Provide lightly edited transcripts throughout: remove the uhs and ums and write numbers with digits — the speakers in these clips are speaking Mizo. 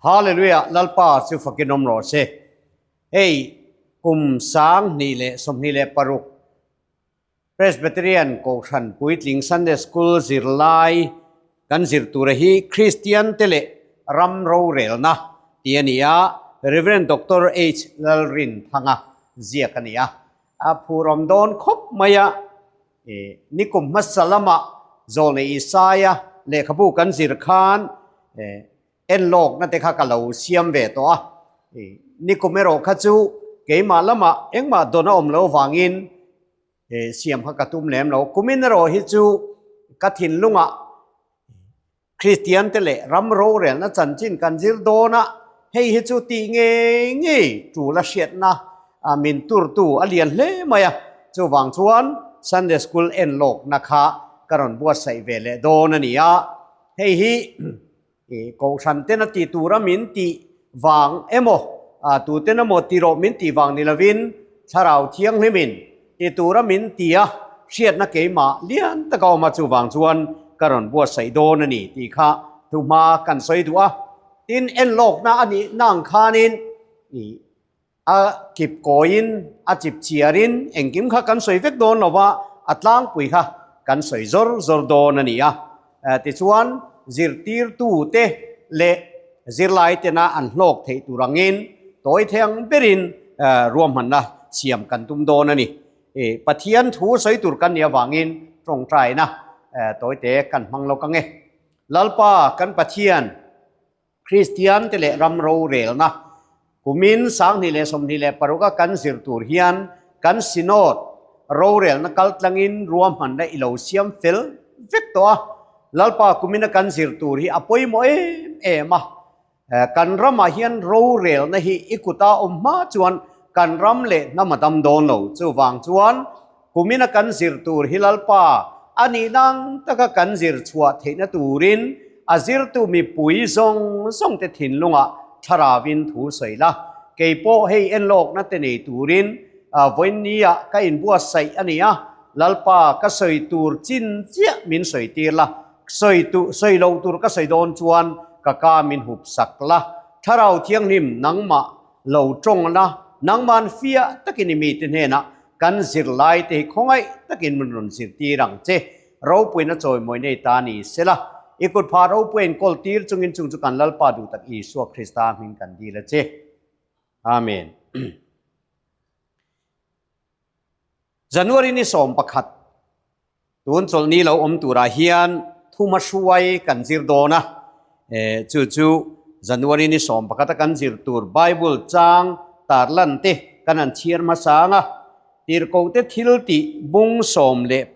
Hallelujah Lalpa chu fakin awm rawh se. Hei kum 2026 Presbyterian Kohhran Puitling Sunday School zirlai kan zir tura hi Kristian te leh ram rorelna tih a ni a, Rev. Doctor H. Lalrinthanga ziak a ni a. A phurawm dawn khawp mai a, nikum hmasa lama Zawlnei Isaia lehkhabu kan zir khan Enlawkna te kha ka lo siam ve tawh a, nikum erawh kha chu keimah lamah engmah dawn a awm lo vangin siam kha ka tum lem lo. Kumin erawh hi chu ka thinlungah Kristian te leh ram rorelna chanchin kan zir dawn a, hei hi chu tih ngei ngei tul a hriatna min turtu a lian hle mai a, chuvang chuan Sunday School enlawkna kha ka rawn buatsaih ve leh dawn a ni a, hei hi I kohhran ten a tih tura min tih vang emaw, tuten emaw ti rawh min tih vang ni lovin Thlarau Thianghlimin ti tura min ti a, hriatna keimah lian taka awm a, chuvang chuan ka rawn buatsaih dawn a ni tih kha thuhma kan sawi duh a. Tin, enlawkna a nih na ang khanin i A kip kawiin, a chip chiarin engkim kha kan sawi vek dawn lo va, a tlangpui kha kan sawi zawr zawr dawn a ni a. Tichuan, zirtirtute leh zirlai tena an hlawk theih tur angin tawi thei ang berin ruahmanna siam kan tum dawn a ni. Pathian thu sawi tur kan nih avangin tawngtaina tawite kan hmang lawk ang e. Lalpa kan Pathian. Kristian te leh ram rorelna kumin 2026 a kan zir tur hian kan Synod rorelna kaltlangin ruahmanna i lo siam fel vek tawh a. Lalpa kumina kan zir tur hi a pawimawh em em a. Kan ramah hian rorelna hi i kuta awm hma chuan kan ram leh hnam a dam dawn lo. Chuvang chuan Kumina kan zir tur hi Lalpa a nih nang taka kan zir chhuah theihna turin a zirtu mipui zawng zawng te thinlungah thlarauin thu sawi la. Kei pawh hei enlawkna te nei turin vawiinnia ka inbuatsaih a ni a, Lalpa ka sawi tur chin chiah min sawi tir la, sawi tu sawi lo tur ka sawi dawn chuan ka ka min hup sak la, Thlarau Thianghlim nangmah lo tawng la, nangman fiah takin i mite hnenah Kan zirlaite hi khawngaih takin min rawn zirtir ang che. Ropuina chawimawi nei ta ni sela, i kutphah ropui a inkawl tir chungin chung chu kan Lalpa duh tak Isua Krista hming kan dil a che. Amen. January ni 11 Tun chawlhni lo awm turah hian thuma hruai kan zir dawn a, chu chu January ni 11 a kan zir tur Bible chang tarlan te kan han chhiar hmasa ang a, Tirhkohte thil tih bung 11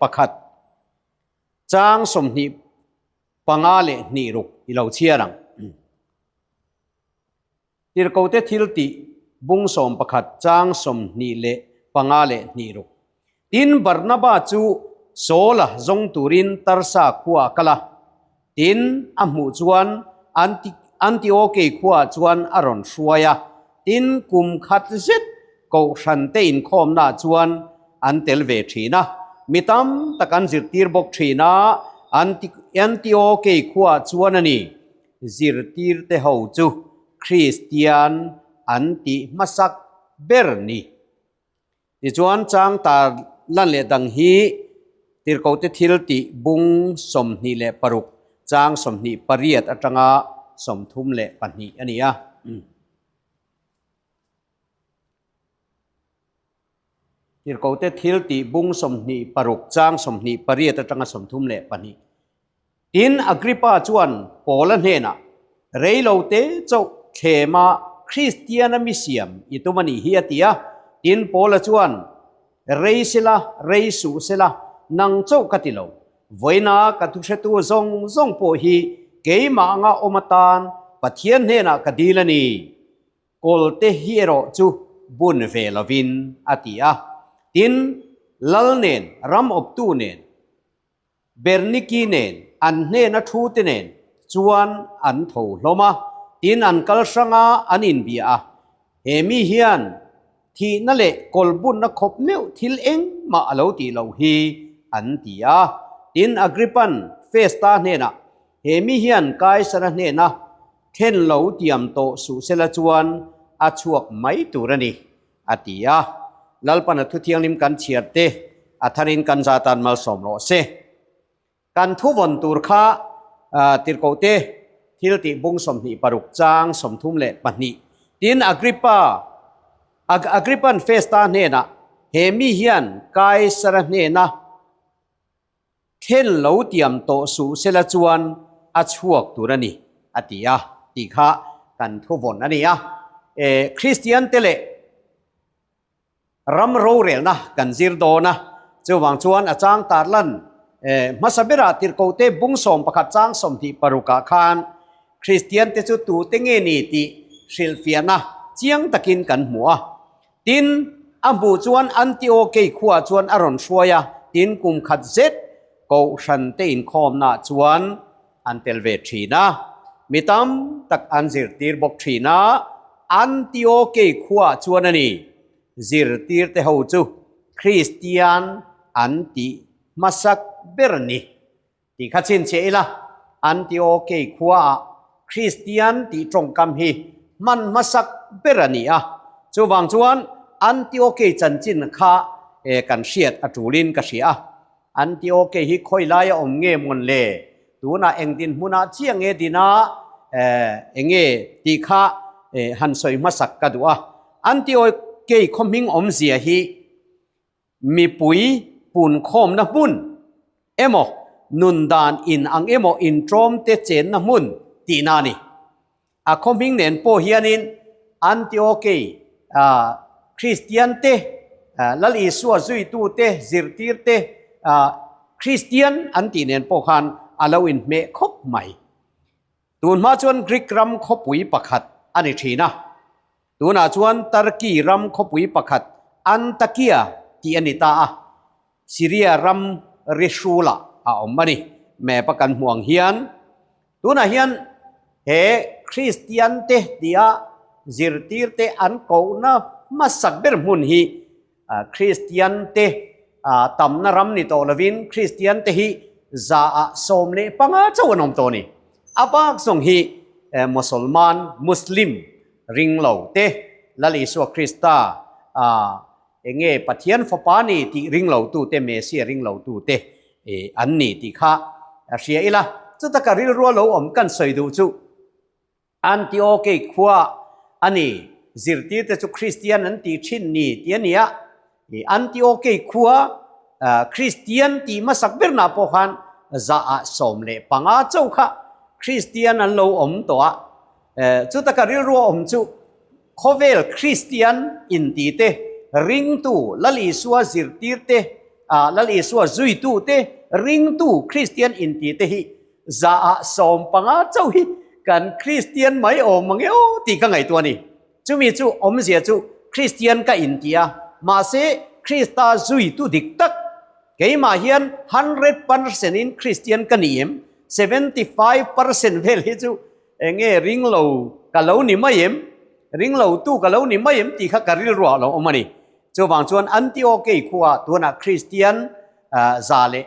chang 25 leh hnih ruk i lo chhiar ang. Tirhkohte thil tih bung 11 chang 25 leh hnih ruk. Tin, Barnaba chu Saul-a zawng turin Tarsa khuaah a kal a. Tin, a hmuh chuan Antiokei khuaah chuan a rawn hruai a. Tin, kum khat zet kohhrante inkhawmnaah chuan an tel ve thin a. Mi tam tak an zirtir bawk thin a, Antiokei khuaah chuan a ni. Zirtirte ho chu Kristian an tih hmasak ber ni. Tichuan chang tar lan leh dang hi Tirhkohte thil tih bung 26 chang 28 atanga 32 a ni a. Tirhkohte thil tih bung 26 chang 28 atanga 32. Tin, Agrippa chuan Paula hnenah, Rei lo te chauh thlema Kristiana mi siam i tum a nih hi a ti a. Tin, Paula chuan, Rei sela, rei suh sela, nang chauh ka ti lo. Vawiina ka thuhretu zawng zawng pawh hi keimah anga awm atan Pathian hnenah ka dil a ni. Kawlte hi erawh chu bun ve lovin a ti a. Tin, Lal nen, ram awptu nen, Berniki nen, an hnena thute nen chuan an tho hlawm a, tin an kal hrang a, an inbia a. He mi hian thihna leh kawlbunna khawp meuh thil engmah a lo tih loh hi an ti a. Tin, Agrippan Festa hnenah, He mi hian Kaisara hnena. Thlen lo tiam tawh suh sela chuan a chhuak mai tur a ni, a ti a. Lalpan a thuthianghlim kan chhiar te a tharin kan za tan malsawm rawh se. Kan thuvawn tur kha tirhkoh te thil tih bung 26 chang 32 Tin, Agrippa, Agrippan Festa hnenah, He mi hian Kaisara hnena thlen lo tiam tawh suh sela chuan a chhuak tur a ni, a ti a, tih kha kan thuvawn a ni a. Kristian te leh Ram rorelna kan zir dawn a, chuvang chuan a chang tarlan hmasa berah tirhkohte bung 11 chang 26 ah khan Kristian te chu tute nge ni tih hrilhfiahna chiang takin kan hmu a. Tin, a hmuh chuan Antiokei khuaah chuan a rawn hruai a, tin kum khat zet Kohhran te inkhawmnaah chuan an tel ve thin a, mi tam tak an zirtir bawk thin a, Antiokei khuaah chuan a ni, zirtirte ho chu Kristian an tih hmasak ber a ni tih kha chhinchhiah ila, Antiokei khuaah Kristian tih tawngkam hi hman hmasak ber a ni a, chuvang chuan Antiokei chanchin kha kan hriat a tulin ka hria a. Antioke hi khawi laia awm nge mawn le? Tunah eng dinhmunah chiah nge dina eng nge tih kha han sawi hmasak ka duh a. Antioke khaw hming awmzia hi mipui punkhawmna hmun emaw, nun dan in ang emaw intawmte chenna hmun tihna a ni. A khaw hming nen pawh hianin Antiokei Kristiante, Lal Isua zuitute, zirtirte Kristian an tih nen pawh khan a lo inhmeh khawp mai. Tun hma chuan Greek ram khawpui pakhat a ni thin a. Tunah chuan Turkey ram khawpui pakhat Antakya tih a ni ta a. Syria ram ri hrulah a awm a ni. Map a kan hmuh ang hian tunah hian he Kristian te tia zirtir te an kohna hmasak ber hmun hi Kristian te tamna ram ni tawh lovin Kristian te hi zaah 15 chauh an awm tawh a ni. A bak zawng hi Mosolman, Muslim, ringlo te Lal Isua Krista Enge Pathian fapa ni tih ring lo tute, Messiah ring lo tute an ni tih kha hria ila. Chuta ka rilrua lo awm kan sawi duh chu Antiokei khua a ni, zirtirte chu Kristian an tih thin ni tih a ni a. Antiokei khua Kristian tih hmasak bernah pawh khan zaah 15 chauh kha Kristian an lo awm tawh a. Chuta ka rilrua awm chu Khawvel Kristian inti te, ringtu Lal Isua zirtir te, Lal Isua zuitu te, ringtu Kristian inti te hi zaah 15 chauh hi kan Kristian mai awm ang e aw tih ka ngaihtuah a ni. Chumi chu awmzia chu Kristian ka inti a, mahse Krista zuitu dik tak keimah hian 100% in Kristian ka ni em? 75% vel hi chu Enge ringlo ka lo ni mai em? Ringlo tu ka lo ni mai em tih kha ka rilruah lo awm a ni. Chuvang chuan Antiokei khuaah tunah Kristian za leh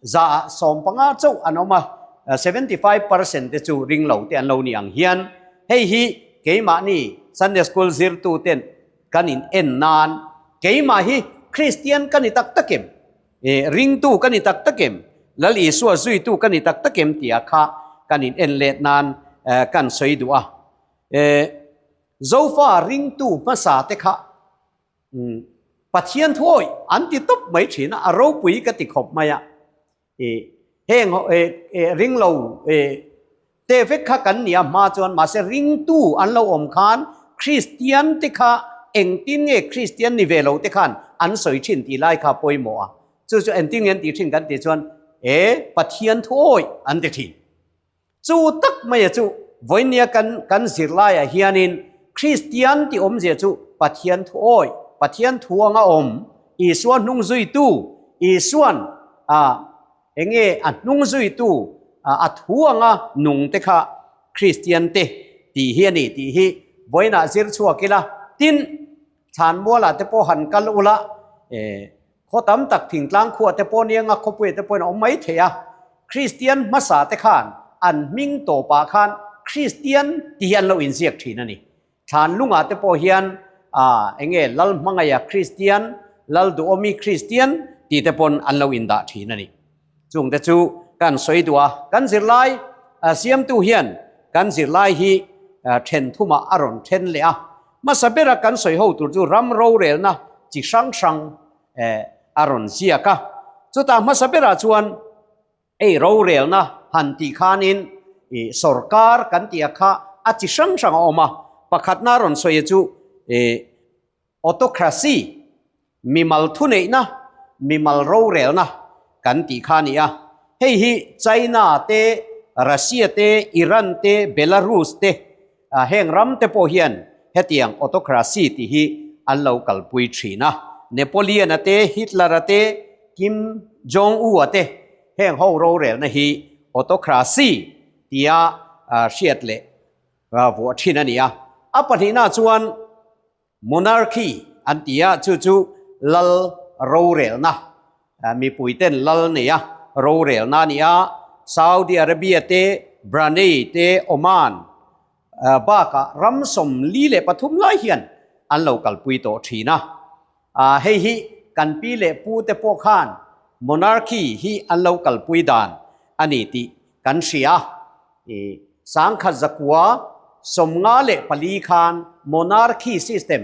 zaah 15 chauh an awm a, 75% te chu ringlo te an lo ni ang hian hei hi keimahni Sunday School zirtuten kan in en nan keimah hi Kristian ka ni tak tak em? E, ringtu ka ni tak tak em? Lal Isua zuitu ka ni tak tak em? Tia kha kan in en let nan kan sawi duh a. E, Zofa ringtu hmasa te kha Pathian thuawi an ti tawp mai thin a, a ropui ka ti khawp mai a. E, heng e, ringlo e, Te vek kha kan nia hma chuan mahse ringtu an lo awm khan Kristian te kha engtin nge Kristian ni ve lo te khan an sawi thin tih lai kha pawimawh a. Chu chu engtin nge an tih thin kan tih chuan e Pathian thu awih an ti thin. Chu tak maia chu vawinia kan kan zirlaiah hianin Kristian tih awmzia chu Pathian thu awih, Pathian thu anga awm, Isua hnung zuitu, Isuan a Enge a hnung zuitu a thu anga nung te kha Kristian te tih hi a ni tih hi vawiinah zir chhuak ila, tin Thlanmualah te pawh han kal ula, khaw tam tak thingtlang khuah te pawh nia nga khawpuia te pawhin a awm mai thei a, Kristian hmasa te khan an hming tawpah khan Kristian ti hi an lo inziak thin a ni. Thlan lungah te pawh hian eng nge Lal hmangaia Kristian, Lal duhawmi Kristian tih te pawn an lo indah thin a ni. Chungte chu kan sawi duh a, kan zirlai siamtu hian kan zirlai hi then thumah a rawn then leh a. Hmasa bera kan sawi ho tur chu ram rorelna chi hrang hrang a rawn ziak a. Chutah hmasa berah chuan Ei rorelna han tih khanin ih sorkar kan tih a kha a chi hrang hrang a awm a, pakhatna rawn sawi chu ih autocracy, mimal thuneihna, mimal rorelna kan tih kha a ni a. Hei hi China te, Russia te, Iran te, Belarus te heng ram te pawh hian hetiang autocracy tih hi an lo kalpui thin a. Napoleon-a te, Hitler-a te, Kim Jong-u-a te heng ho rorelna hi autocracy tia hriat leh vuah thin a ni a. A pahnihna chuan Monarchy an ti a, chu chu lal rorelna, mipuiten lal neia rorelna a ni a. Saudi Arabia te, Brunei te, Oman bakah ram 43 lai hian an lo kalpui tawh thin a. Hei hi kan pi leh pu te pawh khan monarchy hi an lo kalpui dan a ni tih kan hria. 1954 khan monarchy system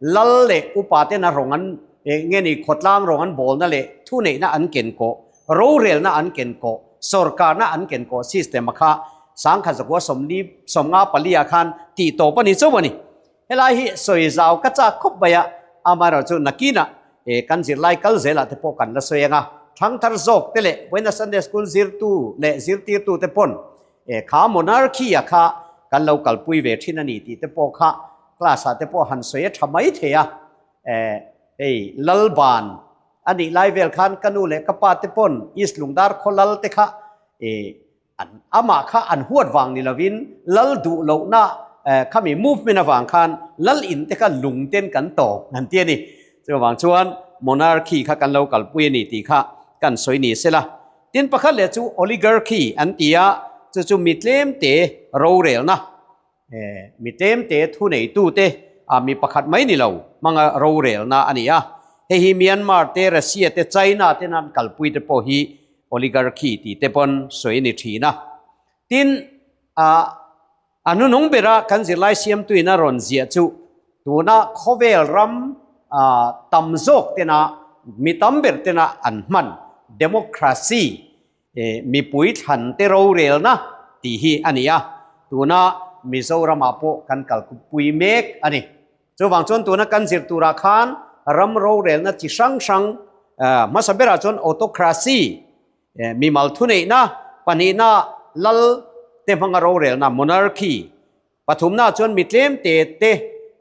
lal leh upa ten a rawng an nge ni khawtlang rawng an bawlna leh thuneihna an ken kawh, rorelna an ken kawh, sorkarna an ken kawh system a kha 1954 ah khan tih tawp a ni chauh a ni. Helai hi sawi zau ka chak khawp mai a, amaherawhchu nakinah kan zirlai kal zelah te pawh kan la sawi ang a, thangthar zawk te leh Buena Sunday School zirtu leh zirtirtu te pawn kha monarchy-a kha kan lo kalpui ve thin a ni tih te pawh kha class-ah te pawh han sawi a tha mai thei a, hei Lalban a nih lai vel khan ka nu leh ka pa te pawn East Lungdar khaw lal te kha An amah kha an huat vang ni lovin lal duh lohna khami movement avang khan lal in te kha lung ten kan tawp an ti a ni. Chuvang chuan monarchy kha kan lo kalpui a ni tih kha kan sawi ni sela. Tin pakhat leh chu oligarchy an ti a, chu chu mi tlemte rorelna Mi tlemte thuneitute ah mi pakhat mai ni lo hmanga rorelna a ni a. Hei hi Myanmar te, Russia te, China te nan kalpui te pawh hi oligarchy tih te pawn sawi a ni thin a. Tin, a hnunung bera kan zirlai siamtuin a rawn ziah chu tuna khawvel ram tam zawk tena mi tam ber tena an hman democracy Mipui thlan te rorelna tih hi a ni a, tuna Mizoramah pawh kan kalpui mek a ni. Chuvang chuan tuna kan zir turah khan ram rorelna chi hrang hrang, hmasa berah chuan autocracy, mimal thuneihna, pahnihna lal te hmanga rorelna, monarchy, pathumna chuan mi tlemte te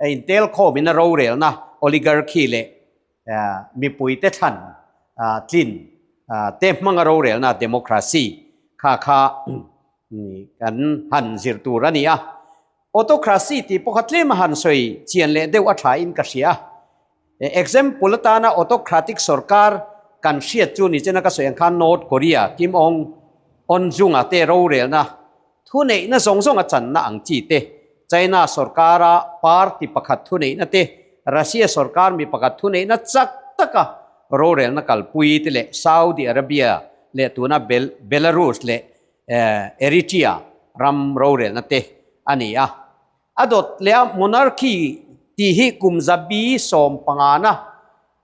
intelkhawmin a rorelna, oligarchy leh Mipuite thlan tlin te hmanga rorelna democracy kha kha kan han zir tur a ni a. Autocracy tih pawh kha tlem a han sawi chian leh deuh a tha in ka hria. Example atana autocratic sorkar kan hriat chu ni chena ka sawi ang khan North Korea Kim Ong On Jung-a te rorelna Thuneihna zawng zawng a channa ang chi te, China sorkara party pakhat thuneihna te, Russia sorkar mi pakhat thuneihna chak taka rorelna kalpui te leh Saudi Arabia leh tuna Belarus leh Eritrea ram rorelna te a ni a. A dawt leh a monarchy tih hi kum zabi sawmpangana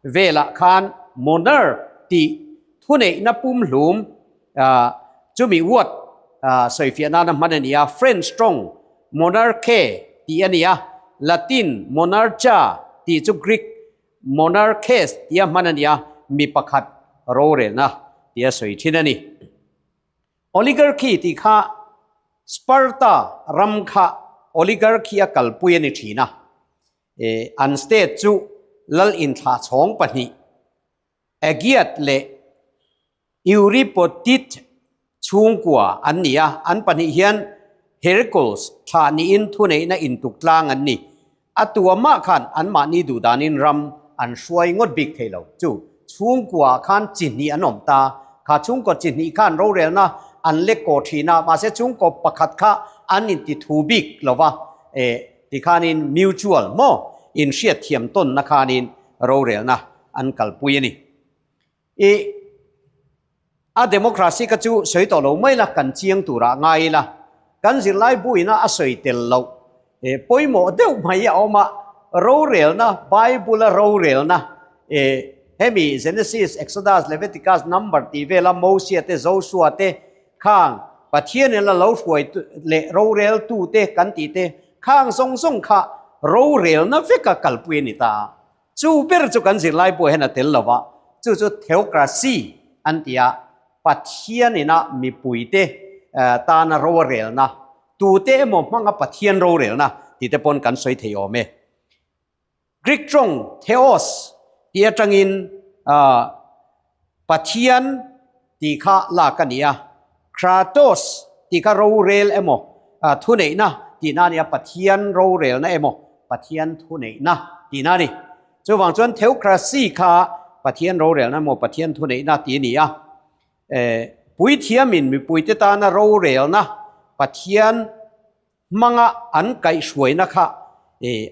velah khan monarch tih thuneihna pumhlum chumi word sawifiah nana hman a ni a, French tawng monarche tih a ni a, Latin monarcha tih chu Greek monarches tia hman a ni a, mi pakhat rorelna tia sawi thin a ni. Oligarchy tih kha Sparta ram kha oligarchy a kalpui a ni thin a. An state chu lal inthlah chhawng pahnih, Agiad leh Euripotid chhungkua an ni a, an pahnih hian Hercules thlah niin thuneihna intuk tlang an ni. A tuamah khan anmahni duhdanin ram an hruai ngawt bik thei lo. Chu chhungkuaah khan chi hnih an awm ta. Kha chhungkaw chi hnih khan rorelna an lek kaw thin a, mahse chhungkaw pakhat kha an inti thu bik lo va, eh, tikhanin mutual maw inhriatthiam tawnna khanin rorelna an kalpui a ni. I a democracy kha chu sawi tawh lo mai la, kan chiang turah ngai ila, kan zirlai buina a sawi tel loh eh pawimawh deuh mai a awm a, rorelna, Bible-a rorelna eh hemi Genesis, Exodus, Leviticus, Number tih vela Mosia te, Joshua te khang Pathianin la lo hruai leh roreltu te kan tih te khang zawng zawng kha rorelna veka kalpui a ni ta a. Chu ber chu kan zirlai pawh hian a tel lo va, chu chu theocracy an ti a, Pathian ina mipuite tana rorelna, tute emaw hmanga Pathian rorelna tih te pawn kan sawi thei awm e. Greek tawng theos tih atangin Pathian tih kha lak a ni a, Kratos tih kha rorel emaw thuneihna tihna a ni a, Pathian rorelna emaw Pathian thuneihna tihna a ni. Chuvang chuan theocracy kha Pathian rorelna emaw Pathian thuneihna tih a ni a, puithiamin mipuite tana rorelna Pathian hmanga an kaihhruaina kha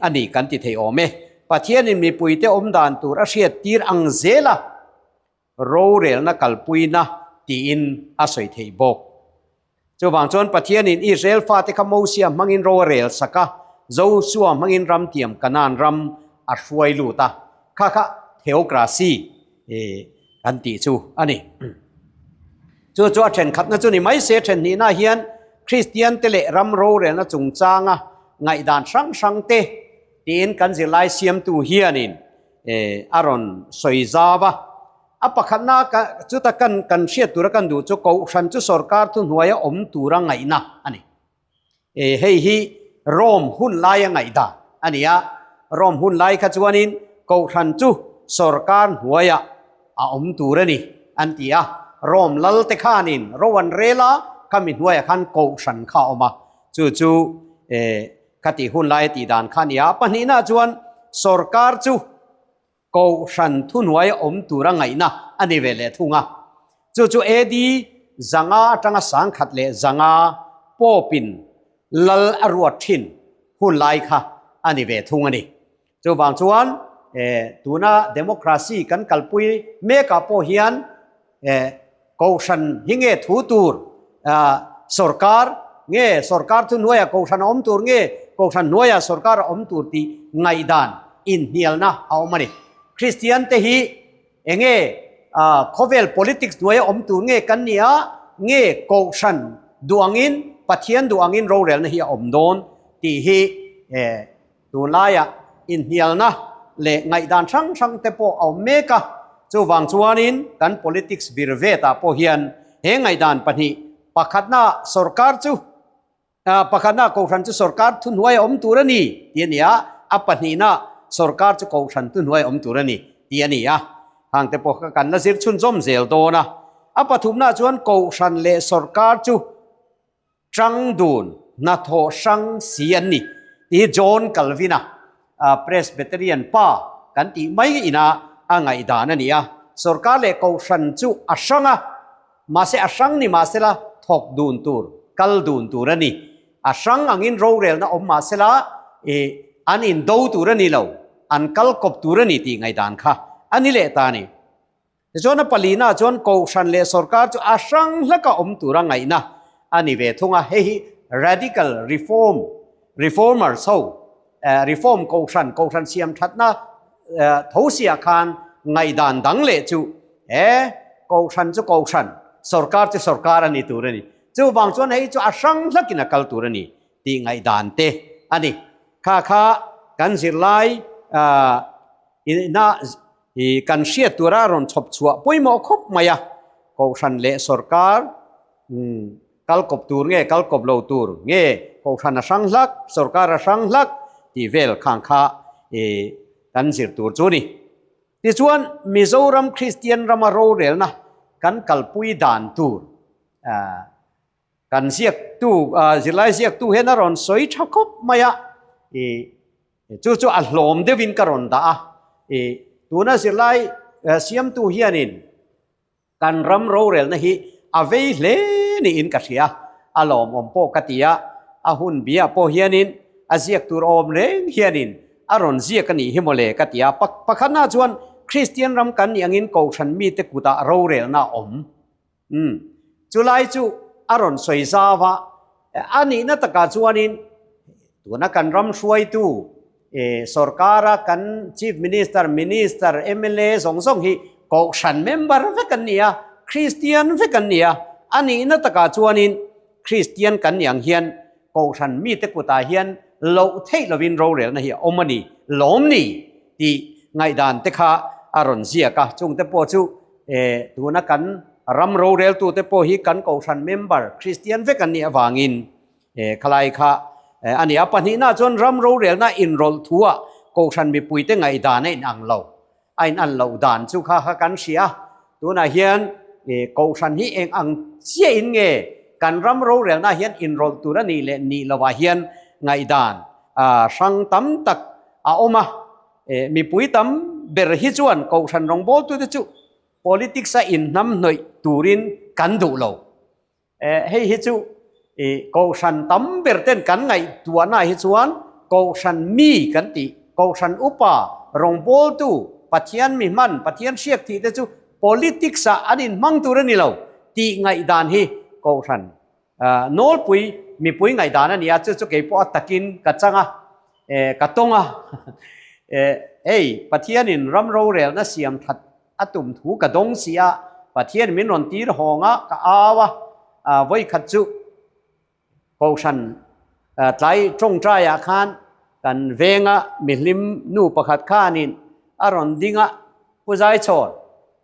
a ni kan ti thei awm e. Pathianin mipuite awmdan tur a hriattir ang zel a. rorelna kalpuina tiin a sawi thei bawk. Chuvang chuan Pathianin Israel fate kha Mosia hmangin ro a rel sak a, Josua hmangin ram tiam Kanaan ram a hruai lut a, kha kha theocracy kan tih chu a ni. Chu chu a thenkhatna chu ni mai se, thenhnihna hian Kristiante leh ram rorelna chungchanga ngaihdan hrang hrangte tiin kan zirlai siamtu hianin a rawn sawi zau a. A pakhatna ka chuta kan kan hriat tura kan duh chu Kohhran chu sorkar thuhnuaia awm tura ngaihna a ni. Hei hi Rome hun laia ngaihdan a ni a, Rome hun lai kha chuanin Kohhran chu sorkar hnuaiah a awm tur a ni an ti a. Rome lal te khanin ro an rel a, khami hnuaiah khan Kohhran kha a awm a, chu chu Kha tih hun laia tih dan kha a ni a, pahnihna chuan sorkar chu Kohhran thuhnuai awm tura ngaihna a ni ve leh thung a. Chu chu AD 500 atanga 1100 Pope-in lal a ruat thin hun lai kha a ni ve thung a ni. Chuvang chuan tuna democracy kan kalpui mekah pawh hian Kohhran hi nge thu tur sorkar nge sorkar chu hnuaiah kohhran a awm tur nge kohhran hnuaiah sorkar a awm tur tih ngaihdan inhnialna a awm a ni. Kristian te hi enge khawvel politics hnuaia awm tur nge kan ni a nge kohhran duh angin Pathian duh angin rorelna hi a awm dawn tih hi Tunlaiah inhnialna leh ngaihdan hrang hrang te pawh a awm mek a, chuvang chuanin kan politics vir vetah pawh hian he ngaihdan pahnih, pakhatna sorkar chu, pakhatna kohhran chu sorkar thuhnuai a awm tur a ni tih a ni a, a pahnihna sorkar chu kohhran thuhnuai a awm tur a ni tih a ni a, hang te pawh kha kan la zir chhunzawm zel dawn a. A pathumnaah chuan kohhran leh sorkar chu Chang dun hnathawh hrang si an ni tih hi John Calvin-a, Presbyterian pa kan tih mai ina a ngaihdan a ni a. Sorkar leh Kohhran chu a hrang a, mahse a hrang ni mahsela thawk dun tur, kal dun tur a ni. A hrang angin rorelna awm mahsela an indo tur a ni lo, an kal kawp tur a ni tih ngaihdan kha a ni leh ta a ni. Tichuan a palina chuan Kohhran leh sorkar chu a hrang hlaka awm tura ngaihna a ni ve thung a, hei hi Radical Reform, Reformers ho, Reform Kohhran, Kohhran siam thatna tho siah khan ngaihdan dang leh chu he Kohhran chu Kohhran, sorkar chu sorkar a ni tur a ni. Chuvang chuan hei chu a hrang hlakin a kal tur a ni tih ngaihdan te a ni. Kha kha kan zirlai ina I kan hriat tura rawn chhawp chhuah pawimawh khawp mai a, Kohhran leh sorkar kal kawp tur nge kal kawp lo tur nge Kohhran a hrang hlak, sorkar a hrang hlak tih vel khang kha i kan zir tur chu a ni. Tichuan Mizoram Kristian rama rorelna kan kalpui dan tur kan ziaktu zirlai ziaktu hian a rawn sawi tha khawp mai a, i Chu chu a hlawm deuhin ka rawn dah a, i tuna zirlai siamtu hianin kan ram rorelna hi a vei hle niin ka hria, a lawmawm pawh ka ti a. A hun biah pawh hianin a ziak tur awm reng hianin a rawn ziak a nih hi mawle ka ti a. Pakhatna chuan Kristian ram kan nih angin Kohhran mite kutah rorelna a awm. Umm. Chulai chu a rawn sawi zau a, a nihna takah chuanin tuna kan ram hruaitu eh sorkara kan Chief Minister, Minister, mla zawng zawng hi Kohhran member vek an ni a, Kristian vek an ni a, a nihna takah chuanin Kristian kan nih ang hian Kohhran mite kutah hian loh theih lovin rorelna hi a awm a ni, lawm ni tih ngaihdan te kha a rawn ziak a. Chungte pawh chu tuna kan ram roreltute pawh hi kan Kohhran member Kristian vek an nih avangin khalai kha a ni a. Pahnihna chuan ram rorelna inrawlh thuah Kohhran mipuite ngaihdan a inang lo. A in an loh dan chu kha kha kan hria. Tunah hian Kohhran hi eng ang chiahin nge kan ram rorelna hian inrawlh tur a nih leh nih lovah hian ngaihdan hrang tam tak a awm a. Mipui tam ber hi chuan Kohhran rawngbawltute chu politics a inhnamhnawih turin kan duh lo. Hei hi chu Kohhran tam ber ten kan ngaihtuahna hi chuan Kohhran mi kan tih, Kohhran upa, rawngbawltu, Pathian mi hman, Pathian hriak tih te chu politics ah an inhmang tur a ni lo tih ngaihdan hi Kohhran nawlpui mipui ngaihdan a ni a, chu chu keipawh a takin ka chang a, ka tawng a. Hei Pathianin ram rorelna siam that A tum thu ka dawng si a, Pathian min rawn tir hawng a, ka au a, vawikhat chu Kohhran tlai tawngtaiah khan kan venga mihlim nu pakhat khanin a rawn ding a, Pu Zaichhawn,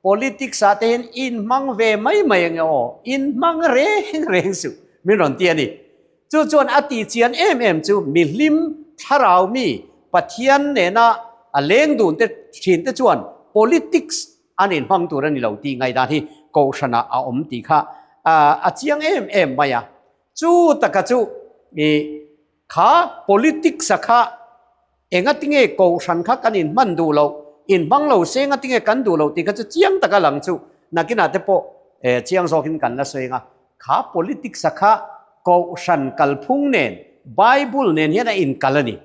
politics ah te hian inhmang ve mai mai ange aw, inhmang reng reng suh min rawn ti a ni. Chu chuan a tih chian em em chu mihlim thlarau mi Pathian nena a leng dun te thin te chuan politics an inhmang tur a ni lo tih ngaihdan hi Kohhranah a awm tih kha a chiang em em mai a. Chu taka chu i kha politics a kha Engatinge Kohhran kha kan inhman duh loh, inhmang lo se engatinge kan duh loh tih kha chu chiang taka lang chu nakinah te pawh chiang zawkin kan la sawi ang a. Kha politics a kha Kohhran kalphung nen Bible nen hian a inkal a ni.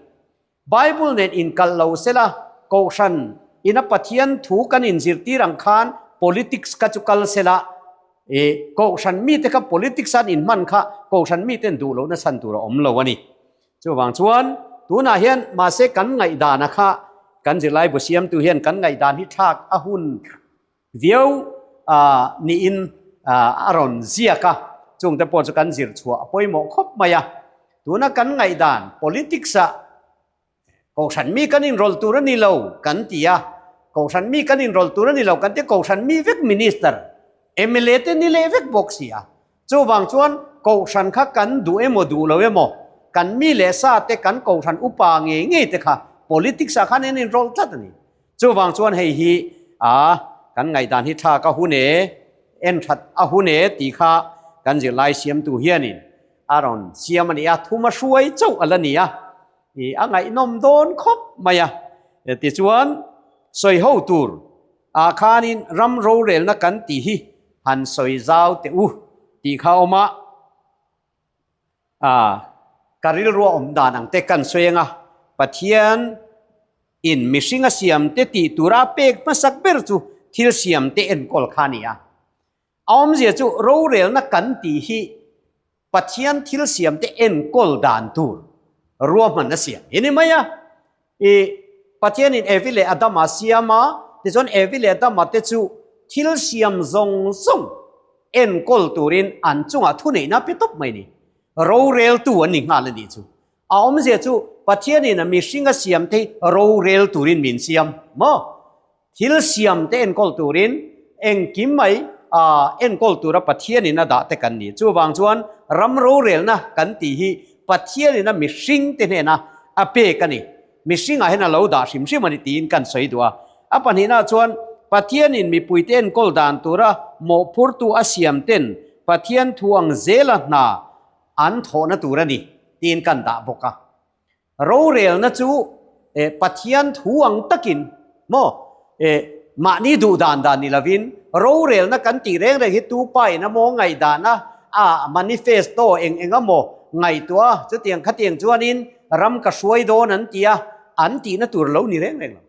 Bible nen inkal lo sela Kohhran ina Pathian thu kan inzirtir ang khan politics kha chu kal sela Kohhran mite kha politics an inhman kha Kohhran miten duh lohna chhan tur a awm lo a ni. Chuvang chuan tunah hian mahse kan ngaihdana kha kan zirlaibu siamtu hian kan ngaihdan hi thlak a hun viau niin a rawn ziak a, chungte pawh chu kan zir chhuah a pawimawh khawp mai a. Tuna kan ngaihdan politics ah Kohhran mi kan inrawlh tur a ni lo kan ti a, Kohhran mi kan inrawlh tur a ni lo kan ti a, Kohhran mi vek Minister, mla te ni leh vek bawk si a. Chuvang chuan Kohhran kha kan duh emaw duh lo emaw, kan mi leh sa te, kan Kohhran upa ngei ngei te kha politics ah khan an inrawlh tlat a ni. Chuvang chuan hei hi a kan ngaihdan hi thlak a hun e, en that a hun e tih kha kan zirlai siamtu hianin a rawn siam a ni a, thuma hruai chauh a la ni a, ih a ngaihnawm dawn khawp mai a. Tichuan sawi ho tur ah khanin ram rorelna kan tih hi han sawi zau teh u tih kha a awm a, ah ka rilru a awm dan ang te kan sawi ang a, Pathian in mihring a siam te tih tura a pek hmasak ber chu thil siam te enkawl kha a ni a. A awmzia chu rorelna kan tih hi Pathian thil siamte enkawl dan tur ruahman a siam hi ni mai a. I Pathianin Evi leh Adama siam a, tichuan Evi leh Adama te chu thil siam zawng zawng enkawl turin an chungah thuneihna pe tawp mai ni. Roreltu an ni nghal a nih chu. A awmzia chu Pathianin a mihring a siamte hi rorel turin min siam maw? Thil siam te enkawl turin engkim mai enkawl tura Pathianin a dah te kan ni. Chuvang chuan ram rorelna kan tih hi Pathianin a mihring te hnena a pek a ni. Mihringah hian a lo dah hrim hrim a ni tiin kan sawi duh a. A pahnihna chuan Pathianin mipuite enkawl dan tura mawhphurtu a siam ten Pathian thu ang zela hna an thawhna tur a ni tiin kan dah bawk a. Rorelna chu Pathian thu ang takin maw mahni duh dan dan ni lovin rorelna kan tih reng reng hi tu pa in a maw ngaihdan a a manifesto eng eng a maw ngaihtuah a, chutiang khatiang chuanin ram ka hruai dawn an ti a, an tihna tur lo ni reng reng lo.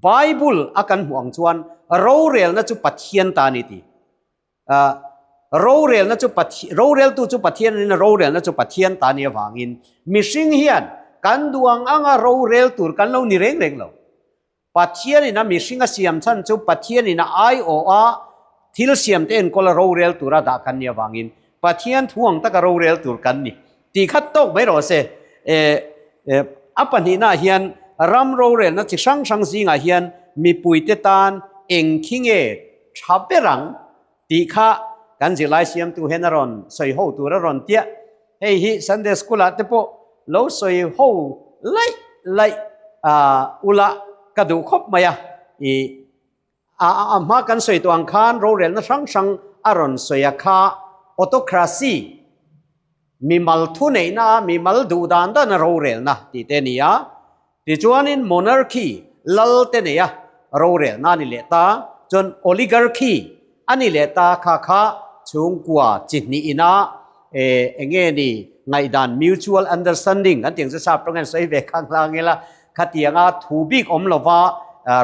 Bible a kan hmuh ang chuan rorelna chu Pathian ta a ni tih. Rorelna chu roreltu chu Pathian a niin rorelna chu Pathian ta a nih avangin mihring hian kan duh ang anga rorel tur kan lo ni reng reng lo. Pathianin a mihring a siam chhan chu Pathianin a aiawh a thil siamte enkawl a rorel tura dah kan nih avangin Pathian thu ang taka rorel tur kan ni tih khat tawk mai rawh se. A pahnihnaah hian ram rorelna chi hrang hrang zingah hian mipuite tan eng khi nge tha ber ang tih kha kan zirlai siamtu hian a rawn sawi ho tur a rawn tia. Hei hi Sunday School ah te pawh lo sawi ho laih laih ula ka duh khawp mai a. I a hma kan sawi tawh ang khan rorelna hrang hrang a rawn sawi a kha autocracy mimal thuneihna a mimal duh dan dan a rorelna tih te a ni a. Tichuanin monarchy, lal te nei a, rorelna a ni leh ta, chuan oligarchy a ni leh ta kha kha chhungkua chi hnih ina eng nge ni ngaihdan mutual understanding kan tih ang chu sap tawng hian sawi ve khang hlang ila khatianga thu bik awm lova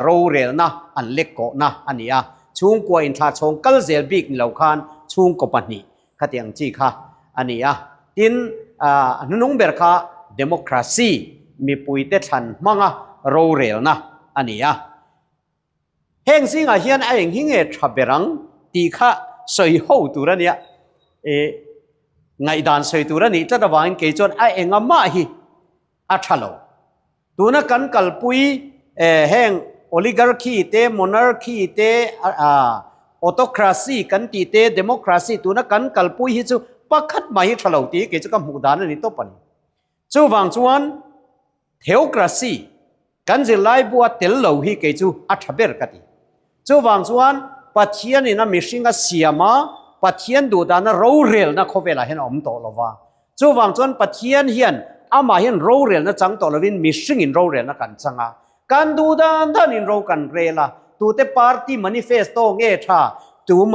rorelna an lek kawhna a ni a, chhungkua inthlahchhawng kal zel bik ni lo khan chhungkaw pahnih Khatiang chi kha a ni a. Tin, a hnunung ber kha democracy, mipuite thlan hmanga rorelna a ni a. Heng zingah hian a eng hi nge tha ber ang tih kha sawi ho tur a nia. Ngaihdan sawi tur a nih tlat avangin kei chuan a enga mah hi a tha lo. Tuna kan kalpui heng oligarchy te, monarchy te, autocracy kan tih te, democracy tuna kan kalpui hi chu pakhat mai hi tha lo tih kei chu ka hmuh dan a ni tawp a ni. Chuvang chuan theocracy kan zirlai bua tel lo hi kei chu a tha ber ka ti. Chuvang chuan Pathianin a mihring a siam a, Pathian duhdana rorelna khawvelah hian a awm tawh lo va. Chuvang chuan Pathian hian amah hian rorelna chang tawh lovin mihringin rorelna kan chang a. Kan duh dan danin ro kan rel a, tute party manifesto nge tha, tu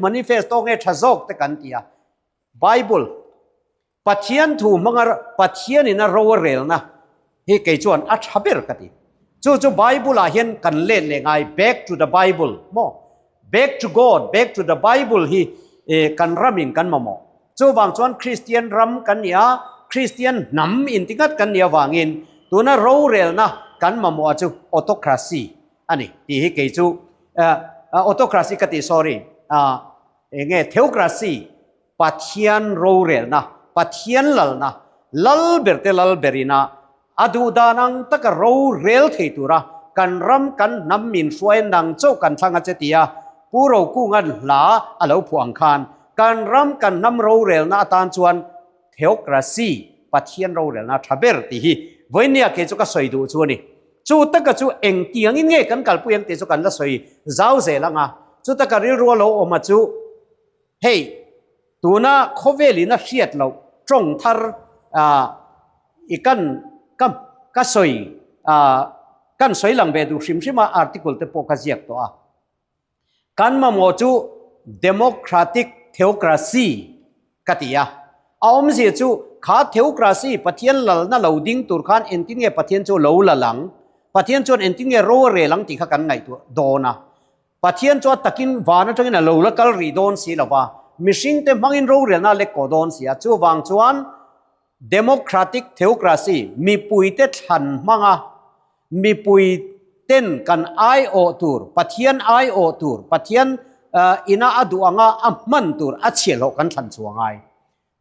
manifesto nge tha zawk te kan ti a. Bible. Pathian thu hmanga Pathianin a ro a relna hi kei chuan a tha ber ka ti. Chu chu Bible ah hian kan let leh ngai back to the Bible maw? Back to God, back to the Bible hi kan ramin kan mamawh. Chuvang chuan Kristian ram kan ni a, Kristian hnam inti ngat kan nih avangin tuna rorelna kan mamawh a chu autocracy a ni tih hi kei chu autocracy ka ti sorry enge theocracy Pathian rorelna, Pathian lalna, lal ber te lal ber ina a duh dan ang taka rorel thei tura kan ram kan hnam min hruai nang chauh kan thlang a che tia Pu Rokunga'n hla a lo phuah ang khan kan ram kan hnam rorelna atan chuan theocracy, Pathian rorelna tha ber tih hi vawinia kei chu ka sawi duh chu a ni. Chu taka chu engtiangin nge kan kalpui ang tih chu kan la sawi zau zel ang a, chu taka rilru a lo awm a chu. Hei, tuna khawvelin a hriat loh tawng thar i kan ka ka sawi kan sawi lang ve duh hrim hrim a, article te pawh ka ziak tawh a. Kan mamawh chu Democratic Theocracy ka ti a. A awmzia chu kha theocracy Pathian lalna lo ding tur khan engtin nge Pathian chu lo la lang, Pathian chuan engtin nge ro a rel ang tih kha kan ngaihtuah dawn a. Pathian chu a takin van atangin a lo la kal rih dawn si lo va, mihringte hmangin rorelna a lek kawh dawn si a. Chuvang chuan Democratic Theocracy, mipuite thlan hmanga mipuiten kan aiawh tur, Pathian aiawh tur, Pathian ina a duh anga a hman tur a chhiahhlawh kan thlan chhuah ngai.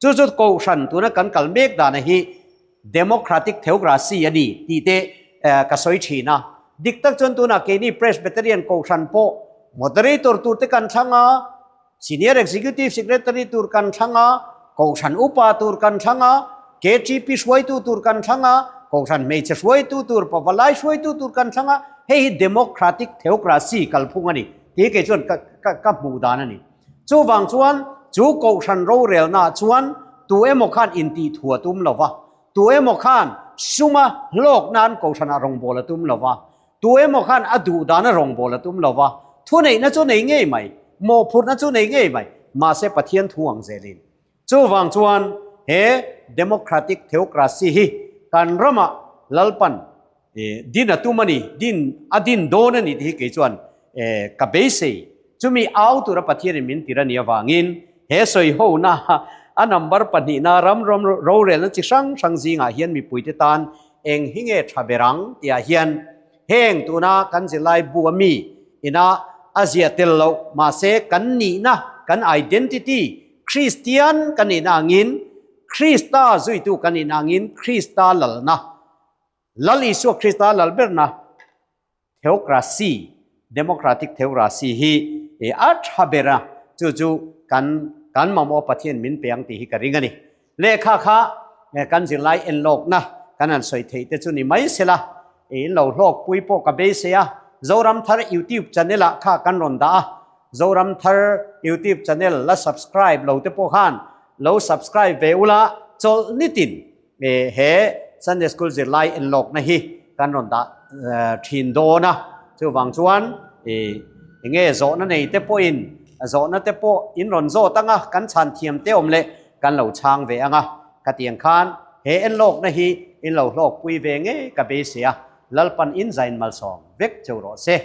Chu chu Kohhran tuna kan kal mek dana hi Democratic Theocracy a ni tih te ka sawi thin a. Dik tak chuan tunah keini Presbyterian Kohhran pawh Moderator tur te kan thlang a, Senior Executive Secretary tur kan thlang a, Kohhran Upa tur kan thlang a, KTP hruaitu tur kan thlang a, Kohhran hmeichhe hruaitu tur, Pavalai hruaitu tur kan thlang a, hei hi Democratic Theocracy kalphung a ni tih kei chuan ka hmuh dan a ni. Chuvang chuan chu Kohhran rorelnaah chuan tu emaw khan intihthu a tum lo va, tu emaw khan suma hlawk nan Kohhranah rawngbâwl a tum lo va, tu emaw khan a duh dana rawngbâwl a tum lo va, thuneihna chu nei ngei mai, mawhphurhna chu nei ngei mai, mahse Pathian thu ang zelin. Chuvang chuan. he Democratic Theocracy hi kan ramah Lalpan din a tum a ni, din a din dawn a ni tih hi kei chuan ka beisei. Chumi au tura Pathianin min tir a nih avangin he sawihona a number pahnihna ram ram rorelna chi hrang hrang zingah hian mipuite tan eng hi nge tha ber ang tihah hian heng tuna kan zirlai bu a mi ina a ziah tel loh mahse kan nihna kan identity Kristian kan nihna angin Krista zuitu kan nihna angin Krista lalna Lal Isua Krista lal berna Theocracy, Democratic Theocracy hi a tha ber a, chu chu kan kan mamawh Pathian min pe ang tih hi ka ring a ni. Lehkha kha kan zirlai enlawkna kan han sawi theih te chu ni mai sela, in lo hlawkpui pawh ka beisei a, Zoram Thar YouTube channel ah kha kan rawn dah a, Zoram Thar YouTube channel la subscribe lo te pawh khan lo subscribe ve ula chawlh nitin He Sunday School zirlai enlawkna hi kan rawn dah thin dawn a, chuvang chuan enge zawhna nei te pawhin zawhna te pawh in rawn zawt ang a, kan chhan thiam te awm leh kan lo chhang ve ang a, khatiang khan he enlawkna hi in lo hlawkpui ve ngei ka beisei a, Lalpan in zain malsawm vek cheu rawh se.